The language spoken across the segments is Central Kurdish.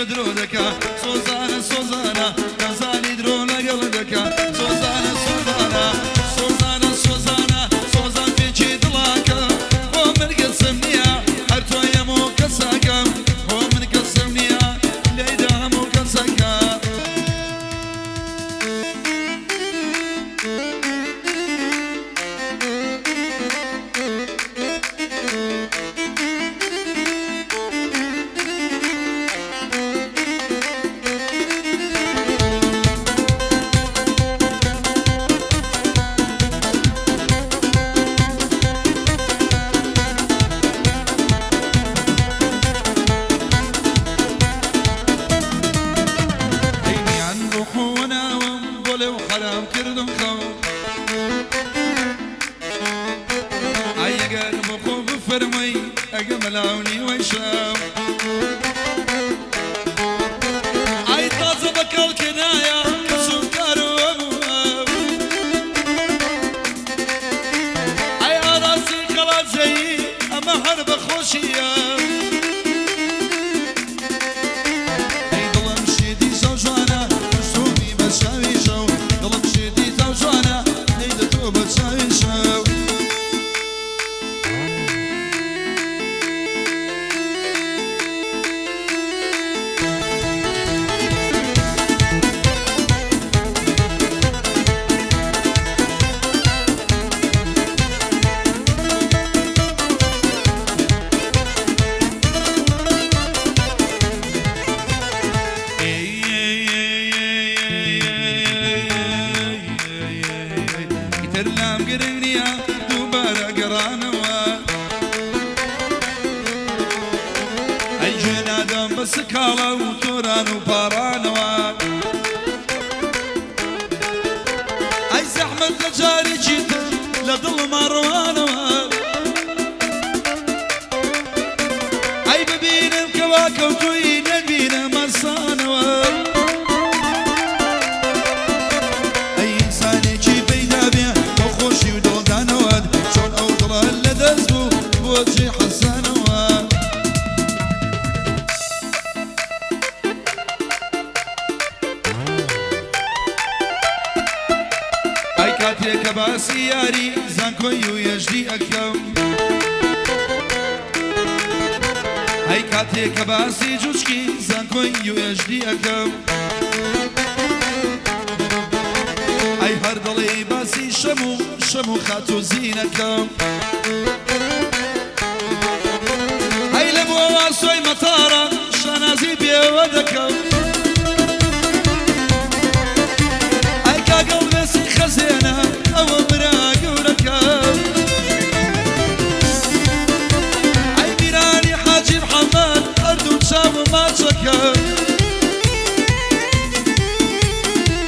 کە درۆ دەکا. سۆزانە سۆزانە دەزانی درۆ لەگەڵ دەکا. سۆزانە سۆزانە سۆزانە سۆزانە سۆزان پێکی دڵاکە. بۆ من کەسم نییە هەر تۆ هەموو کەسەکەم. بۆ من کەسم نییە لێیدا هەموو کەسەکە. عەینیان بۆ خۆناوم بۆ لێو حەرام کردم خەو. ئای ئەگەر بۆ خۆ بفەرمووی ئەگە مەلاو نیوەی شەو. ئای تازە بە کەڵکێ نایە کەسم کارو هەبوو. ئای ئاراسی قەڵاجەیی ئەمە هەر بە خۆشیە. ئەی دڵم شێتی چاوجوانە پشتومی بە چاوی شەو. دڵم شێتی چاوجوانە لێیدە تۆ بە چاوی شەو. ئیتر لام گرنگ نییە دووبارە گەڕانەوە. ئەی گوێ نادەم بە سکاڵە و تۆران و پاڕانەوە. ئەی زەحمەت لە جارێکی تر لە دڵما ڕوانەوە. ئەی ببینم کەوا کەوتووی نەبینە مەسانەوە. ئەی ئینسانێکی پەیدا بێ بۆ خۆشی و دڵدانەوەت. چۆن ئەو دڵە لە دەست بوو بۆچی حەسانەوە. ئەی کاتێک کە باسی یاری زانکۆی و یەژدی ئەکەم. ئەی کاتێک کە باسی جوچکی زانکۆی و یەژدی ئەکەم. ئەی هەر دڵی باسی شەم و شەم و خاتوو زینەکەم. ئەی لە بۆ واسۆی مەتارە شانازی پێوە دەکەم. ئەی کاگەڵ مێسی خەزێنە ئەوە برا گەورەکەم. ئەی میرانی حاجی محەممەد هەردوو چاوم ماچەکەم.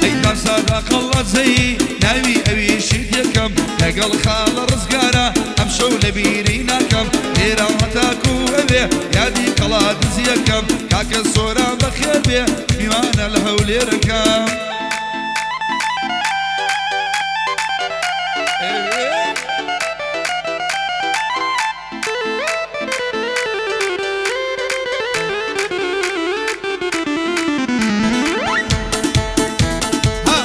ئەی کارسادا قەڵەزەی ناوی ئەویشی دێکەم. لەگەڵ خاڵە ڕزگارە ئەمشەو لەبیری ناکەم. لێرە هەتاکو ئەوێ یادی قەڵا دزیەکەم. کاکە سۆران بەخێر بێ میوانە لە هەولێرەکەم. ها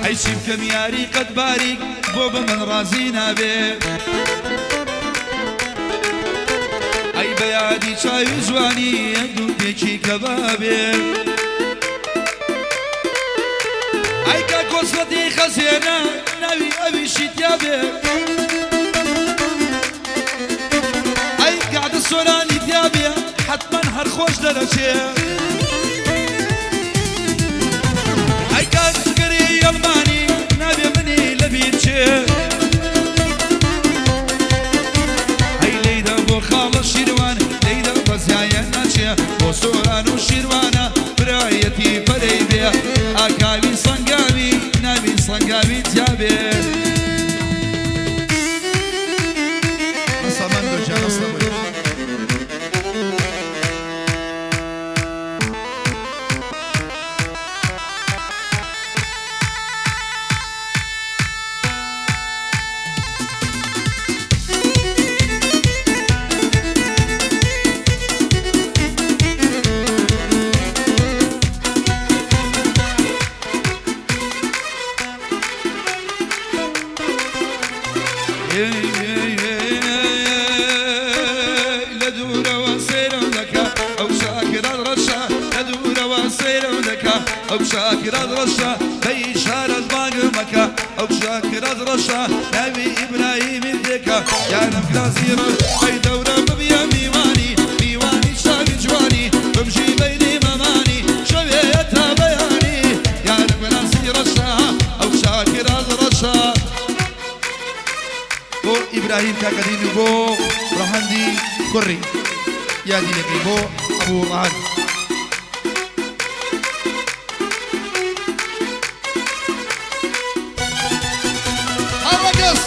ئەی چی بکەم یاری قەت باریک بۆ بە من ڕازی نابێ. ئەی بە یادی چاوی جوانی دوو پێکی کەبابێ. ئەی کە کۆسرەتی خەزێنە ناوی ئەویشی تیا بێ. ئەی قەعدە سۆرانی تیا بێ حەتمەن هەر خۆش دەرەچێ. ئەی کارچگەری ئەڵمانی نابێ منی لەبیر چێ. ئەی لێیدا بۆ خاڵە شیروان لێیدا بەزیایە ناچێ. بۆ سۆران و شیروانە برایەتی پەرەی بێ. ئاکاوی سەنگاوی ناوی سەنگاوی تیا بێ. مەسەمەن دۆجان ئەسلەمەی. ئەو شاکرات ڕەشە لە دوورەوە سەیرم دەکا ئەو شاکرات ڕەشە بە ئیشارەت بانگم مەکە ئەو شاکرات ڕەشە ناوی ئیبراهیمی دێکا یارم کراسی ڕەش ئەی دەورە ببیە میوانی میوانی چاوی جوانی بمژی بەینی مەمانی شەوێ تا بەیانی یارم کراسی ڕەشە ئەو شاکرات ڕەشە بۆ ئیبراهیم کاکەدین و بۆ ڕەهەندی کوڕی یادی لەکەی بۆ ئەبوو ڕەهەند. هەڕەگەز.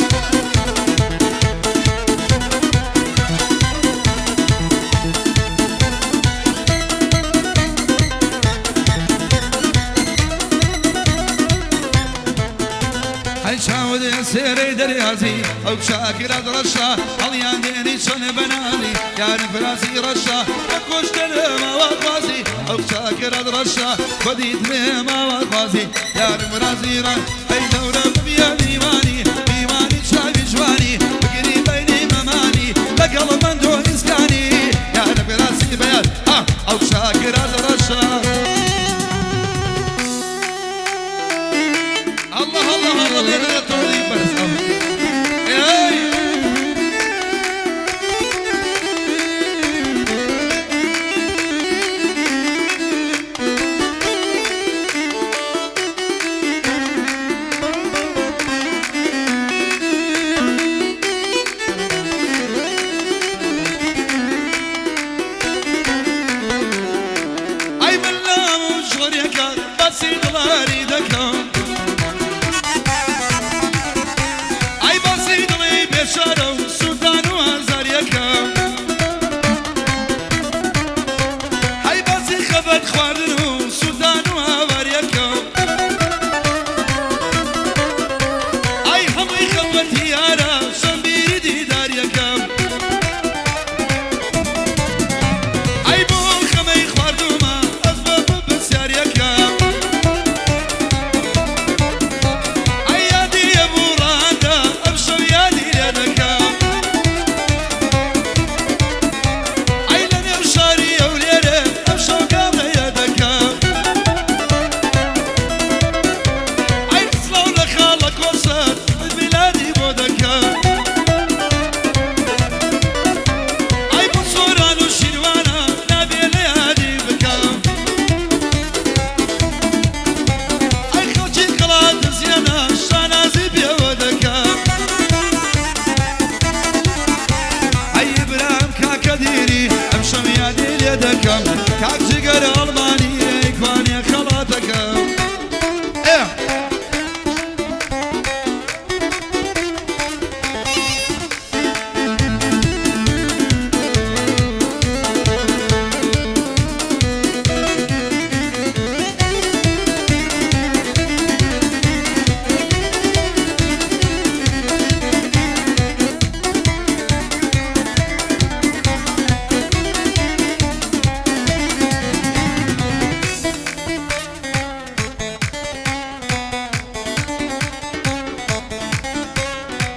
ئەی چاوت سێرەی دەریازی ئەو شاکرات ڕەشە هەڵیان دێنی چۆن بەناوی یارم فراسی ڕەشە بە کوشتن ماوەخوازی ئەو شاکرات ڕەشە بە دیتنێ ماوەخوازی یارم فراسی ڕەش ئەی دەورە ببیە میوانی میوانی چاوی جوانی بگری بەینی مەمانی لەگەڵ من تۆ ئیسکانی یارم فراسی بەیاد ئەو شاکرات ڕەشە الله الله الله لێرە تۆڵی بەرز ئەی ئەی من لام و ژۆرێکە باسی دڵاری دەکەم ئەی باسی دڵی بێشارە و سوودان و ئازاریەکەم ئەی باسی خەفەت خواردن و سوودان و هاواریەکەم ئەی هەمووی خەفەتی یارە شەمبیری دیداریەکەم ئەی بۆ خەمەی خواردومە ئەس بە پرسیاریەکەم ئەی یادی هەبوو ڕاندە ئەمشەو یادی لێ دەکەم ئەی لەنێو شاری هەولێرێ ئەمشەو گاڵەیە دەکەم ئەی سڵاو لە خاڵە کۆسەر میلادی بۆ دەکەم ئەی بۆ سۆران و شیروانە نابێ لە یادی بکەم ئەی خەڵکی قەڵات زیانە شانازی پێوە دەکەم ئەی ئیبراهیم کاکە دیری ئەمشەو یادی لێ دەکەم کاک جگەر ئەڵمانی ئەی کوانێ خەڵاتەکەم ئێ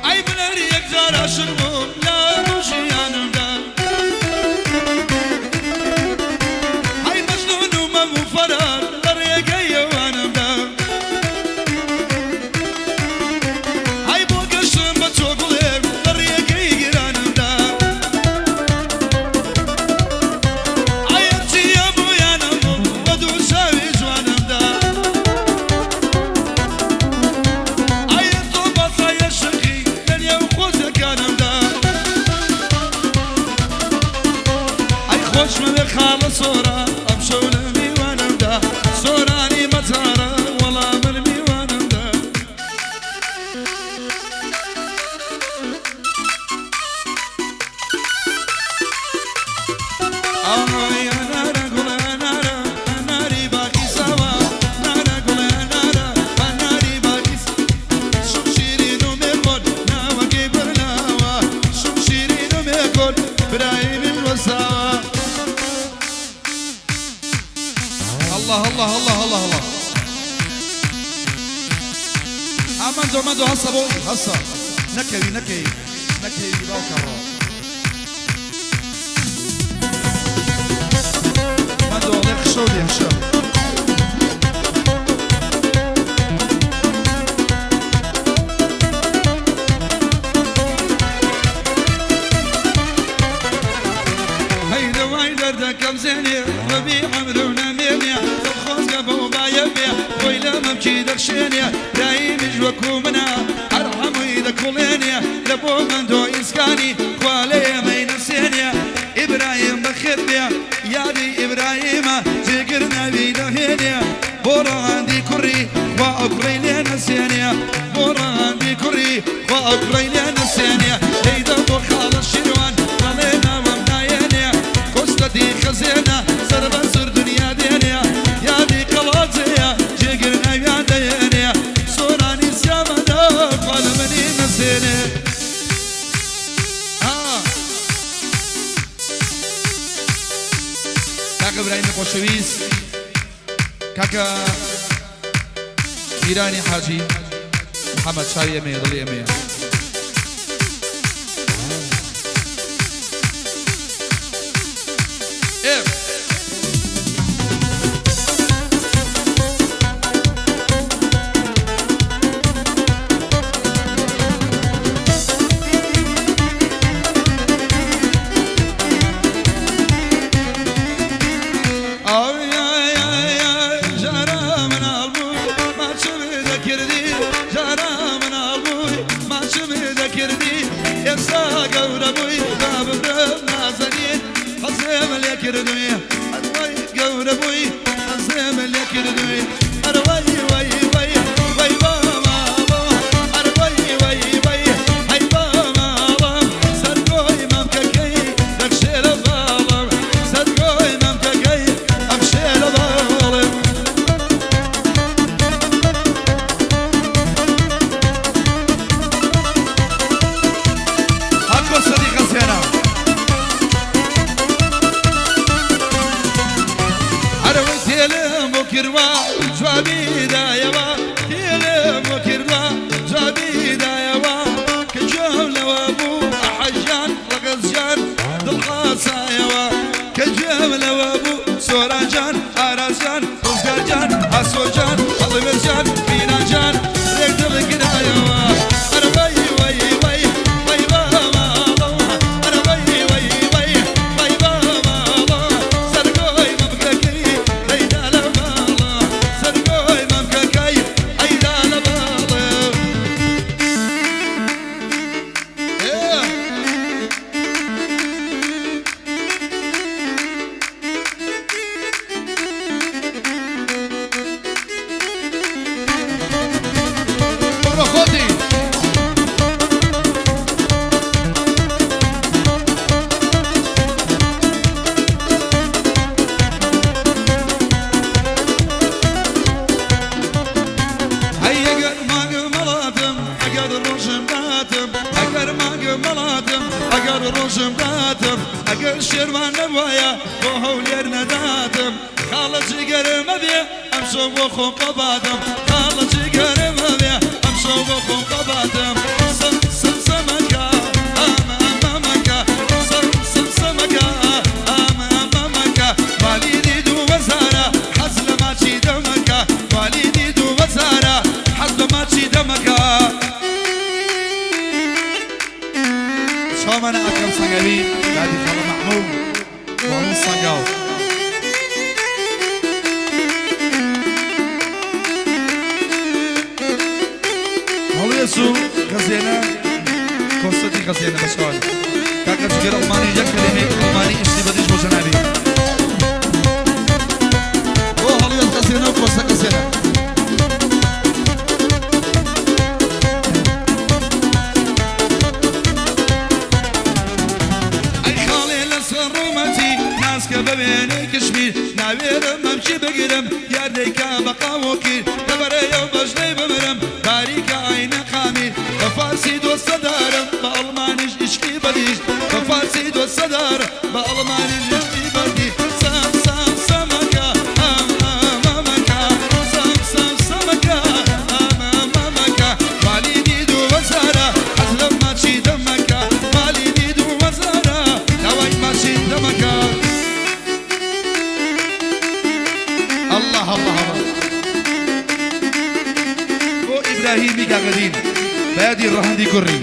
ئەی بنەر یەکجار عاشق بووم لە هەموو ژیانمدا ئەی مەجنون و مەم و فەرار لە ڕێگەی ئەوانمدا ئەی بۆ گەشتم بە چۆگوڵێک لە ڕێگەی گیرانمدا ئەی هەرچی هەبوو بوو بە دوو چاوی جوانمدا ئەی تۆ بەسایە شقی لەنێو خۆزەکانمدا ئەی خۆشمەوێ خاڵە سۆرە ئەمشەو لە میوانمدا سۆرانی مەزارە وەڵا من میوانمدا ئای ئەنارە گوڵە ئەنارە ئەناری باخی ساوا نارە گوڵە ئەنارە ئەناری باخی شم شیرین و مێخۆن ناوەکەی بەرناوە شم شیرین و مێخۆن برای من وەساوە الله الله الله الله الله ئامەندۆ مەندۆ هەسە بۆ هەسە نەکەوی نەکەوی نەکەوی باوکەڕۆ. ئەمشەو. هەی دەوای دەردەکەم زێنێ ڕەبی عەمرو نەمێنێ دڵ خۆزگە بەو بایە بێ خۆی لە مەمکی دەخشێنێ دایمیش وەکوو منە هەر هەمووی دەکوڵێنێ لە بۆ مەندۆ ئیسکانی خوا لە ئێمەی نەسێنێ ئیبراهیم بەخێر بێ یادی ئیبراهیمە جێگر ناوی دەهێنێ بۆ ڕەهەندی کوڕی خوا ئەو کوڕەی لێ نەسێنێ بۆ ڕەهەندی کوڕی خوا ئەو کوڕەی لێ نەسێنێ دەیدە بۆ خاڵە شیروان دەڵێ ناوم نایەنێ کۆستەتی خەزێنە سەر بە سەر دنیا دێنێ یادی قەڵاجەیە جێگر ناویان دەهێنێ سۆرانی سیامەدە خوا لە منی نەسێنێ. کاکە برایم خۆشەویست کاکە میرانی حاجی محەممەد چاوی ئێمەیە دڵی ئێمەیە. ئێ جارا مناڵ بووی ماچم دەکردی جارا مناڵ بووی ماچم دەکردی ئێستا گەورە بووی با بمرم نازەنین حەزم لێ کردووی هەروای گەورە بووی حەزم لێ کردووی هەروای وای وای وای با ماڵم هەروای وای وای هەی با ماڵم سەرگۆی مەمکەکەی دەخشێ لە باڵم سەرگۆی مەمکەکەی ئەخشێ لە باڵم. هەر سەدی خەزێنە هەرەوەی تێلم بۆ کردوە جوابی دایەوە تێلم بۆ کردوە جوابی دایەوە کە گوێم لەوە بوو ئەحەژان ڕەگەزجان دڵ حاسایەوە کە گوێم لەوە بوو سۆرانجان ئارازجان ڕزگارجان ئاسۆجان هەڵوێرجان میرانجان ڕێک دڵ کرایەوە. هەرە وەی وەی وەی وەی با ماڵم هەرە وەی وەی وەی وەی با ماڵم سەرگۆی مەمکەکەی ئەیدا لە باڵم سەرگۆی مەمکەکەی ئەیدا لە باڵم. ئێ بڕۆ خۆتی. هەی ئەگەر مانگم مەڵاتم ئەگەر ڕۆژم داتم ئەگەر مانگم مەڵاتم ئەگەر ڕۆژم داتم ئەگەر شێروان نەبوایە بۆ هەولێر نەداتم خاڵە جگەرم ئەبێ ئەمشەو بۆ خۆم قەباتم خاڵە جگەرم ئەبێ ئەمشەو بۆ خۆم قەباتم. سم سم سمەکە ئامە ئەمەمەکە سم سم سمەکە ئامە ئەمەمەکە والیدی دوو وەزارە حەز لە ماچی دەمەکە والیدی دوو وەزارە حەز لە ماچی دەمەکە. چاومانە ئەکرەم سەنگاوی دادی خاڵە مەحموو بۆ سەنگاو. هەڵوێس و خەزێنە کۆنسەرتی خەزێنە بە چاوان کاکە جگەر ئەڵمانی یەک کەلێمەی ئەڵمانی ئیشتی بەدیش بۆ جەنابی بۆ هەڵوێس خەزێنە و کۆنسەر خەزێنە. ئەی خاڵێ لەسەر ڕوومەتی ناسکە بەوێنەی کشمیر ناوێرم مەمکی بگرم یار دەیکا بە قاوۆکیر لەبەرەیە و بەژنەی بمرم باریکە ئاینە خامیر بە فارسی دۆستەدارم بە ئەڵمانیش ئیشقی بەدیش بە فارسی دۆستەدارم بە ئەڵمانیش ئیشقی بەدی. سام سام سەمەکە ئام ئام ئەمەکە سام سام سەمەکە ئام ئام ئەمەکە والیدی دوو وەزارە حەز لە ماچی دەمەکە والیدی دوو وەزارە داوای ماچی دەمەکە. الله الله الله. بۆ ئیبراهیمی کاکەدین بەیادی ڕەهەندی کوڕی.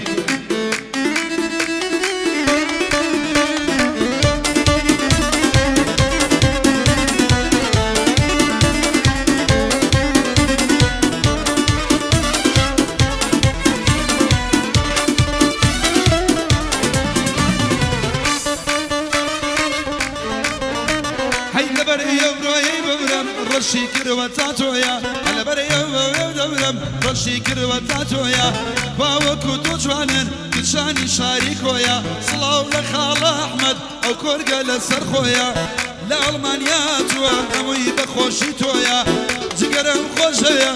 هەی لەبەر ئێورۆی بمرم ڕەشی کردوە تا تۆیە، لەبەر ئێوە دەمرم ڕەشی کردوە تا تۆیە، باوەکو تۆ جوانن کچانی شاری کۆیە، سڵاو لە خاڵە ئەحمەد ئەو کۆرگە لەسەر خۆیە، لە ئەڵمانیا چووە هەمووی بەخۆشی تۆیە، جگەرم خۆشەوێ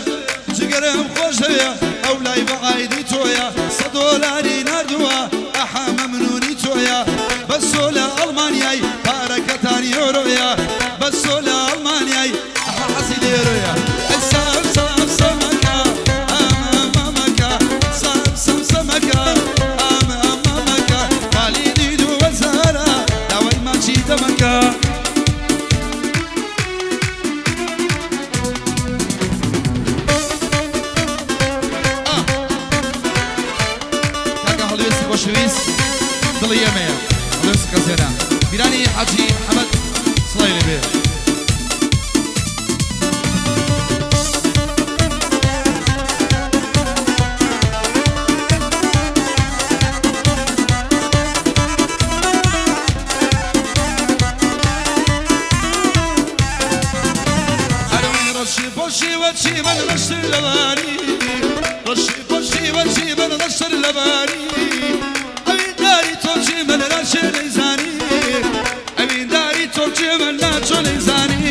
جگەرم خۆشەوێ ئەو لای بە عایدی تۆیە، 100 دۆلاری ناردووە ئەحا مەمنونی تۆیە، بەسۆ لە ئەڵمانیای پارەکەتان یۆرۆیە، بەسۆ لە ئەڵمانیای ئەحا حەزی لە یۆرۆیە. سام سام سەمەکە ئامە مامەکە، سام سام سەمەکە ئامە مامەکە، خالیدی دوو وەزارە داوای ماچی دەمەکە. کاکە هەڵوێستی خۆشەویست دڵی ئێمەیە، هەڵوێستی خەزێنە بیرانی حاجی محەمەد سڵاوی لێبێ. ئەرەوەی ڕەشی پۆشی وەچی من ڕەشتر لەباری، ڕەشی پۆشی وەچی من ڕەشتر لەباری، ئەوینداری تۆ چی من ناچێ نەیزانی، ئەوینداری تۆ چی من ناچۆ نەیزانی،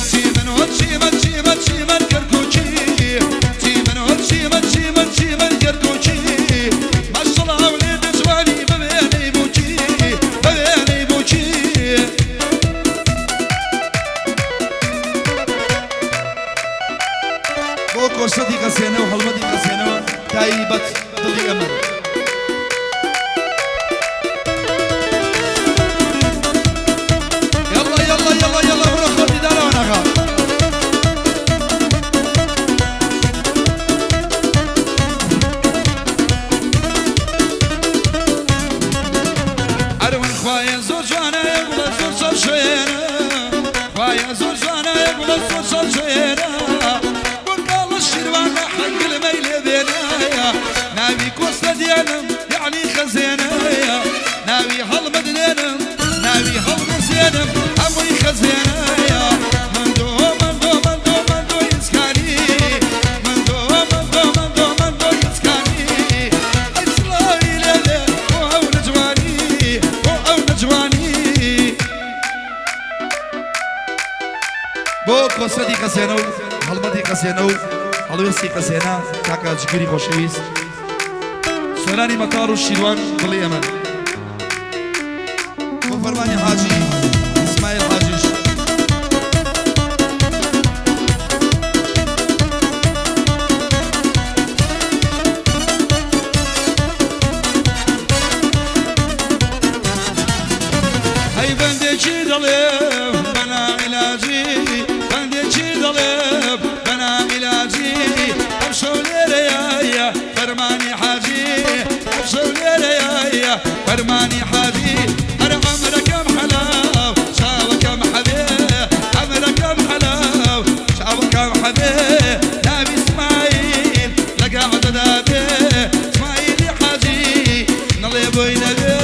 چی من وە چی من چی من چی من کەرکووکی، چی من وە چی من چی من چی من کەرکووکی، ماشەڵا لێ دەجوانی بەوێنەی بووکی بەوێنەی بووکی. بۆ کۆسەتی خەسێنە و هەڵمەتی خەسێنەوە تایبەت دڵی ئەمە. يلا يلا يلا يلا بڕۆ خۆتی دارەوە ناغا. ئەرەوەی خوایە زۆر جوانە گوڵە زۆر چاوشێنە، خوایە زۆر جوانە گوڵە زۆر چاوشێنە، وەکاڵە شیروانە حەنگلمەی لێ بێنایە، ناوی کۆستە دێنم یەعنی خەزێنەیە، ناوی هەڵمەدرێنم ناوی هەڵدەسێنم هەمووی خەزێنەیە. مندۆ مندۆ مندۆ مندۆ ئیسکانی، مندۆ مندۆ مندۆ مندۆ ئیسکانی، ئەی سڵاوی لێ بۆ ئەو نەجوانی بۆ ئەو نەجوانی. بۆ کۆسەتی خەسێنە و هەڵمەتی خەسێنە و هەڵوێستی خەسێنە کاکە جگری خۆشەویست سۆرانی مەتاڕ و شیروان دڵی ئەمن. بۆ فەرمانی حاجی ئیسماعیل حاجیش. هەی بەندێکی دەڵێم بەنا عیلاجی، بەندێکی دەڵێم بەنا عیلاجی، ئەم شەو لێرەیە فەرمانی حاجی، ئەم شەو لێرەیە فەرمانی حاجی، ئەرە عەمرەکەم حەلاو چاوەکەم حەبێ، عەمرەکەم حەلاو چاوەکەم حەبێ، ناوی ئیسماعیل لە گاعدەدا بێ، ئیسماعیلی حاجی نەڵێ بۆی نەبێ.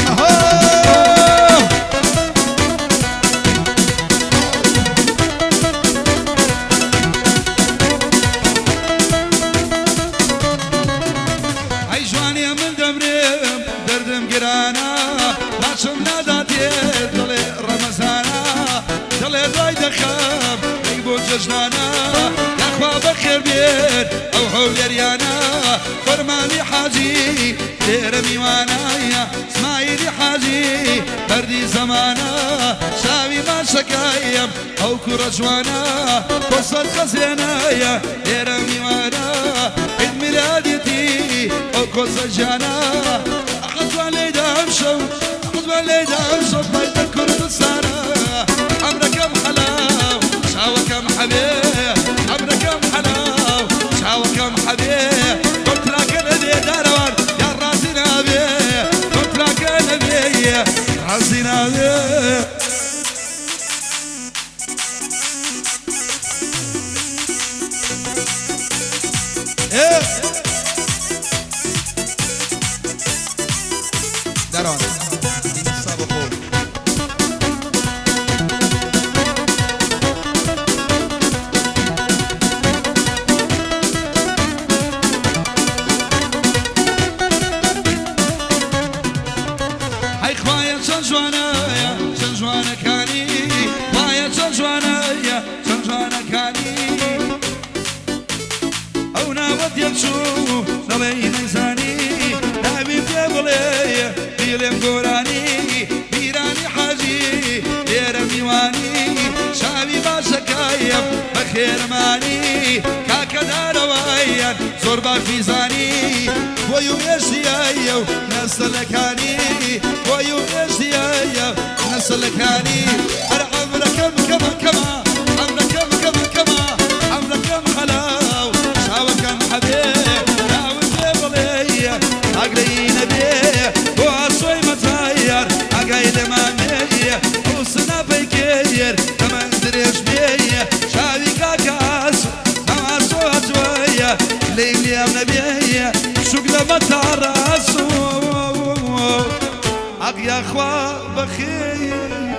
ئەهۆ! ئەی جوانیە من دەمرم دەردم گرانە، ماچم ناداتێ دڵێ ڕەمەزانە، دڵێ دوای دەخەم ئەی بۆ جەژنانە، یاخوا بەخێر بێت ئەو هەولێریانە، فەرمانی حاجی لێرە میوانایە، سمایلی حاجی بەردی زەمانە، چاوی ماچەکەیم ئەو کوڕە جوانە کۆسەر خەزێنەیە لێرە میوانە عید میلادیەتی ئەو کۆسە گیانە حەزمان لێی دام شەو حەزمان لێی دام شەو پایتەخت کوردستانە عەمرەکەم حەلاو چاوەکەم حەبێ عەمرەکەم حەلاو چاوەکەم حەبێ کۆنتراکە نەبێ دارەوان یار ڕازی نابێ کۆنتراکە نەبێ ڕازی نابێ. دارەوان ئینسا بۆ خۆ. ئەی خوایە چەند جوانەیە چەند جوانەکانی خوایە چەند جوانەیە چەند جوانەکانی ئەو ناوە تێکچوو دەڵێی نەیزانی ناویم پێ بڵێ بیڵێم گۆرانی میرانی حاجی لێرە میوانی چاوی باشەکایم بەخێرمانی کاکە دارەوایان زۆر باش بیزانی بۆی و ئێشتیایە و نەسەلەکانی بۆی و ئێشتیایە نەسەلەکانی هەر عەمرەکەم کەمە کەمە عەمرەکەم کەمە کەمە عەمرەکەم حەلاو چاوەکەم حەبێ ناوم پێ بڵێ ئاگرەی نەبێ بۆ ئاسۆی مەتایار ئاگای لەمامێ حوسنا پەیکێر تەمەن درێژ بێ چاوی کاکە ئاسۆ ئاسۆ ئەجوایە لێی لێم نەبێ شوک لە مەتاڕ ئاسۆ ئەق یاخوا بەخێر.